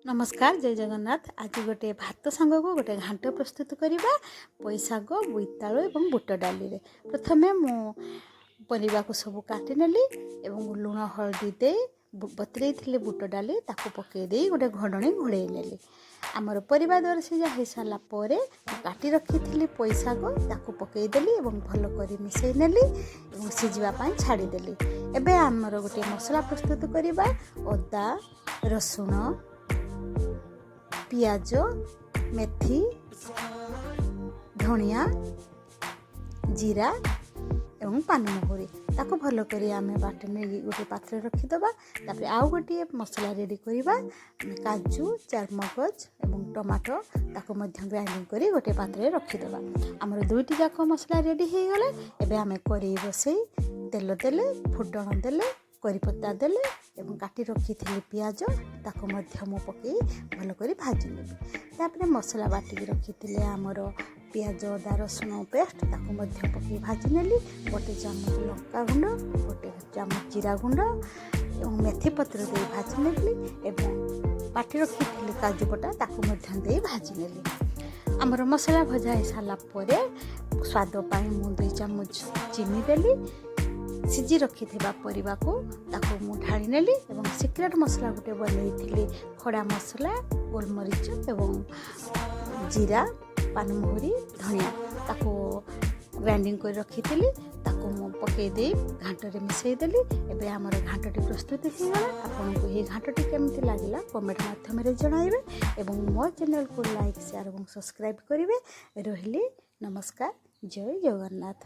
ନମସ୍କାର, ଜୟ ଜଗନ୍ନାଥ। ଆଜି ଗୋଟେ ଭାତ ସାଙ୍ଗକୁ ଗୋଟେ ଘାଣ୍ଟ ପ୍ରସ୍ତୁତ କରିବା ପୋଇଶାଗ, ବୋଇତାଳୁ ଏବଂ ବୁଟ ଡାଲିରେ। ପ୍ରଥମେ ମୁଁ ପରିବାକୁ ସବୁ କାଟି ନେଲି ଏବଂ ଲୁଣ ହଳଦୀ ଦେଇ ବତୁରେଇଥିଲି ବୁଟ ଡାଲି, ତାକୁ ପକାଇ ଦେଇ ଗୋଟେ ଘୋଡ଼ଣୀ ଘୋଡ଼େଇ ନେଲି। ଆମର ପରିବା ଦରସିଝା ହେଇସାରିଲା ପରେ ମୁଁ କାଟି ରଖିଥିଲି ପୋଇଶାଗ, ତାକୁ ପକାଇଦେଲି ଏବଂ ଭଲ କରି ମିଶାଇ ନେଲି ଏବଂ ସିଝିବା ପାଇଁ ଛାଡ଼ିଦେଲି। ଏବେ ଆମର ଗୋଟିଏ ମସଲା ପ୍ରସ୍ତୁତ କରିବା। ଅଦା, ରସୁଣ, ପିଆଜ, ମେଥି, ଧଣିଆ, ଜିରା ଏବଂ ପାନମହୁରି, ତାକୁ ଭଲ କରି ଆମେ ବାଟି ନେଇକି ଗୋଟେ ପାତ୍ରରେ ରଖିଦେବା। ତାପରେ ଆଉ ଗୋଟିଏ ମସଲା ରେଡ଼ି କରିବା। ଆମେ କାଜୁ, ଚାରମଗଜ ଏବଂ ଟମାଟୋ, ତାକୁ ମଧ୍ୟ ଗ୍ରାଇଣ୍ଡିଙ୍ଗ କରି ଗୋଟିଏ ପାତ୍ରରେ ରଖିଦେବା। ଆମର ଦୁଇଟି ଯାକ ମସଲା ରେଡ଼ି ହେଇଗଲା। ଏବେ ଆମେ କରେଇ ବସେଇ ତେଲ ଦେଲେ, ଫୁଟଣ ଦେଲେ, କରିପତ୍ତା ଦେଲେ ଏବଂ କାଟି ରଖିଥିଲି ପିଆଜ, ତାକୁ ମଧ୍ୟ ମୁଁ ପକାଇ ଭଲ କରି ଭାଜି ନେବି। ତାପରେ ମସଲା ବାଟିକି ରଖିଥିଲେ ଆମର ପିଆଜ, ଅଦା, ରସୁଣ ପେଷ୍ଟ, ତାକୁ ମଧ୍ୟ ପକାଇ ଭାଜି ନେଲି। ଗୋଟେ ଚାମଚ ଲଙ୍କା ଗୁଣ୍ଡ, ଗୋଟେ ଚାମଚ ଜିରା ଗୁଣ୍ଡ ଏବଂ ମେଥି ପତ୍ର ଦେଇ ଭାଜି ନେଲି ଏବଂ ବାଟି ରଖିଥିଲି କାଜୁ ବଟା, ତାକୁ ମଧ୍ୟ ଦେଇ ଭାଜି ନେଲି। ଆମର ମସଲା ଭଜା ହେଇସାରିଲା ପରେ ସ୍ୱାଦ ପାଇଁ ମୁଁ 2 ଚାମଚ ଚିନି ଦେଲି। ସିଝି ରଖିଥିବା ପରିବାକୁ ତାକୁ ମୁଁ ଢାଳି ନେଲି ଏବଂ ସିକ୍ରେଟ୍ ମସଲା ଗୋଟେ ବନେଇଥିଲି, ଖଡ଼ା ମସଲା, ଗୋଲମରିଚ ଏବଂ ଜିରା, ପାନମହୁରି, ଧଣିଆ, ତାକୁ ଗ୍ରାଇଣ୍ଡିଙ୍ଗ କରି ରଖିଥିଲି। ତାକୁ ମୁଁ ପକାଇ ଦେଇ ଘାଣ୍ଟରେ ମିଶାଇ ଦେଲି। ଏବେ ଆମର ଘାଣ୍ଟଟି ପ୍ରସ୍ତୁତ ହେଇଗଲା। ଆପଣଙ୍କୁ ଏହି ଘାଣ୍ଟଟି କେମିତି ଲାଗିଲା, କମେଣ୍ଟ ମାଧ୍ୟମରେ ଜଣାଇବେ ଏବଂ ମୋ ଚ୍ୟାନେଲକୁ ଲାଇକ୍, ସେୟାର ଏବଂ ସବସ୍କ୍ରାଇବ୍ କରିବେ। ରହିଲି, ନମସ୍କାର, ଜୟ ଜଗନ୍ନାଥ।